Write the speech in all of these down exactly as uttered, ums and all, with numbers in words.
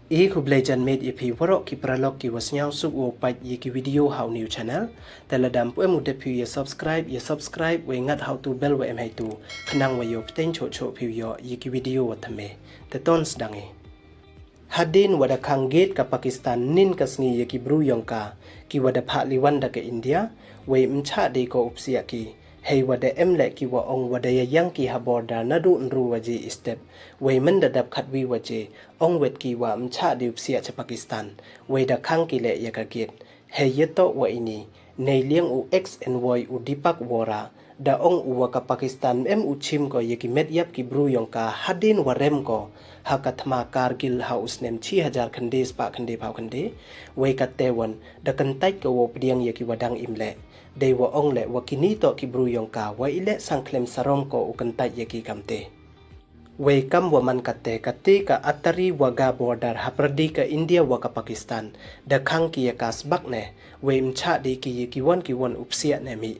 I khublei jan miet ya phi waroh ki paralok ki wa sniawsuk wow pait ya ki video ha u new channel. Te lada ym pu em u dep phi ya subscribe, ya subscribe, wei ngat ha u tu bell wa em hei tu, khnang wa yoh pteng choh choh phi yoh ya ki video wa thymme. Te ton sdang i. Hadien wa da khang gate ka Pakistan nin ka sngi ya ki bru yong ka, ki wa da phah liwan da ka India, wei ym chah de ko u psiah ki. Hei wa da em leh ki wa ong wa da ya yang ki ha border naduh ynru waje i step, wei man da dap khatwi waje, ong wet ki wa ym chah de u psiah cha Pakistan, wei da khang ki leh ya ka gate. Hei ya toh wa ini, nei liang u ex envoy u Deepak Vohra, da ong u wa ka Pakistan ym em u chim ko ya ki met yap ki bru yong ka hadien wa rem ko ha ka thma Kargil ha u snem chi hajar khyndai spah khyndai phaw khyndai, wei ka te wan da kyntait ko wow pdiang ya ki wa dang im leh. Dei wa ong leh wa kini toh ki bru yong ka wa i leh sang khlem sarom ko u kyntait ya ki kamte. Wei kam wa man kate, kate ka Attari Wagah border hapyrdi ka India wa ka Pakistan, da khang ki ya ka sbak ne, wei ym chah de ki ya ki wan ki wan u psiah ne mih.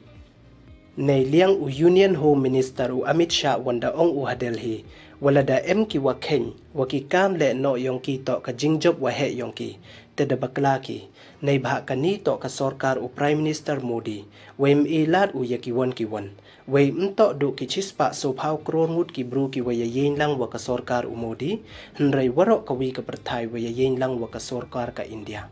Nei liang u Union Home Minister u Amit Shah wan da ong u ha Delhi, wa lada em ki wa kheiñ wa ki kam leh noh yong ki toh ka jingjop wa heh yong ki, te da bakla ki. Neibhah kani toh ka sorkar u Prime Minister Modi, wei ym e lad u ya ki wan ki wan. Wei ym toh duh ki chispah sophaw kror ngut ki bru ki wa ya yeng lang wa ka sorkar u Modi, hynrei waroh ka wi ka pyrthai wa ya yeng lang wa ka sorkar ka India.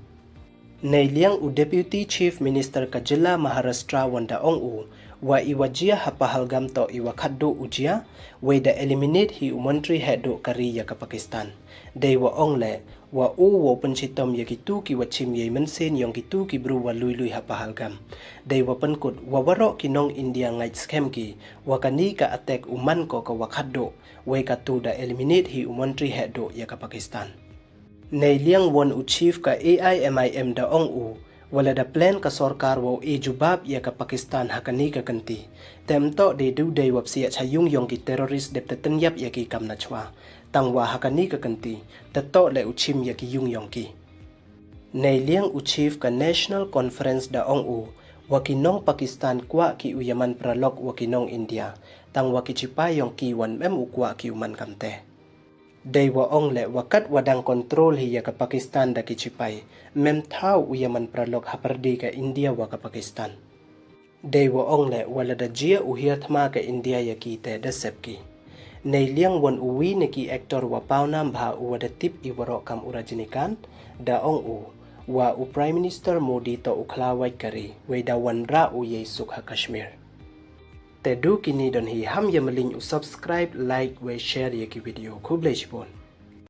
Nei liang u Deputy Chief Minister ka jylla Maharashtra wan da ong u, wa i wa jia ha Pahalgam toh i wa khatduh u jia, wei da eliminate hi u montri heh duh ka ri ya ka Pakistan. Dei wa ong leh, wa u wow pynchitom ya ki tu ki wa chim ya i mynsiem yong ki tu ki bru wa lui lui ha Pahalgam. Dei wa pynkut wa waroh ki nong India ngait skhem ki, wa kani ka attack u man ko ka wa khatduh, wei ka tu da eliminate hi u montri heh duh ya ka Pakistan. Nei liang wan u chief ka A I M I M da ong u, wa lada plan ka sorkar wow e jubab ya ka Pakistan ha kani ka kynti, te ym toh de du dei wa psiah cha yung yong ki terrorist dep te tynyap ya ki kam na chwa. Tang wa ha kani ka kynti, te toh leh u chim ya ki yung yong ki. Nei liang u chief ka National Conference da ong u, wa ki nong Pakistan kwah ki u ya man paralok wa ki nong India, tang wa ki chipai yong ki wan ym em u kwah ki u man kamte. Dei wa ong leh wa kat wa dang control hi ya ka Pakistan da ki chipai, ym em thaw u ya man paralok hapyrdi ka India wa ka Pakistan. Dei wa ong leh wa lada jia u hiar thma ka India ya ki te da sep ki. Nei liang wan u wi na ki actor wa pawnam bha u wa da tip i waroh kam u Rajinikanth, da ong u, wa u Prime Minister Modi toh u khlawait ka ri, wei da wanrah u ya i suk ha Kashmir. Te du kini don hi, ham ya maliñ u subscribe, like, wei share ya ki video. Khublei chibun.